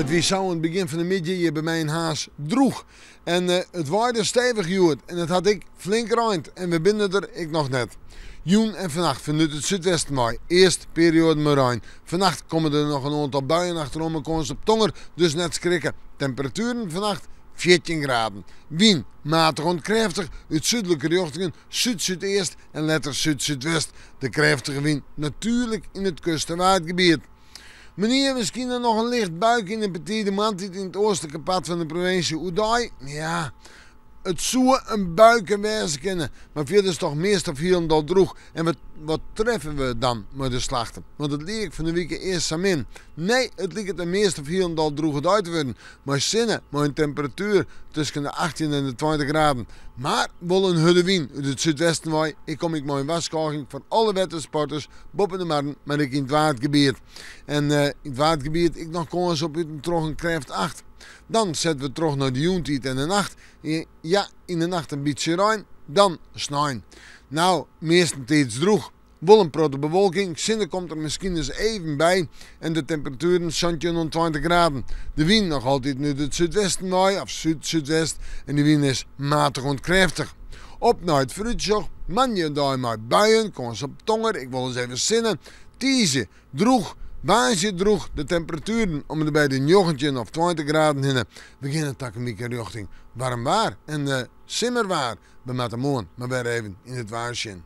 It wie sa oan it begjin fan de middei hjir by my yn Harns drûch. En it waaide stevich hjoed en it hat ek flink reind en we binne der ek noch net. Jûn en fannacht fanút it súdwesten wei earst perioaden mei rein. Fannacht komme der noch in oantal buien achteroan mei kâns op tonger, dus net skrikke. Temperatueren fannacht 14 graden. Wyn matich oant krêftich út súdlike rjochtingen, súd-súdeast en letter súd-súdwest. De krêftige wyn natuerlik yn it kust- en waadgebiet. Moarnier miskien noch in licht buike yn de betide moarntiid yn it oastlike part fan de provinsje. Oerdei, ja, it soe in buike wêze kinne, mar fierders toch meast of hielendal drûch. En wat, wat treffe we dan mei de Slachte? Want it liek fan 'e wike earst sa min. Nee, it liket in meast of hielendal drûge dei te wurden. Mei sinne, mei in temperatuer tusken de 18 en de 20 graden. Mar wol in hurde wyn út it súdwesten wei. Ik kom ek mei in warskôging foar alle wettersporters boppe de marren, mar ek yn it Waadgebiet. En yn it Waadgebiet ek noch kâns op út en troch in krêft 8. Dan sette we troch nei de jûntiid en de nacht. Ja, yn de nacht in bytsje rein, dan snein. No, meastentiids drûch. Wol in protte bewolking, sinne komt der miskien ris even by en de temperatueren 17 oant 20 graden. De wyn noch altyd út it súdwesten wei, of súd-súdwest, en dy wyn is matich oant krêftich. Op nei it foarútsjoch, moandei in dei mei buien, kâns op tonger, ek wolris even sinne. Tiisdei drûch, woansdei drûch, de temperatueren om en by de 19 of 20 graden hinne. We geane takom wike rjochting waarm waar en simmerwaar. We moatte moarn mar wer even yn it waar sjen.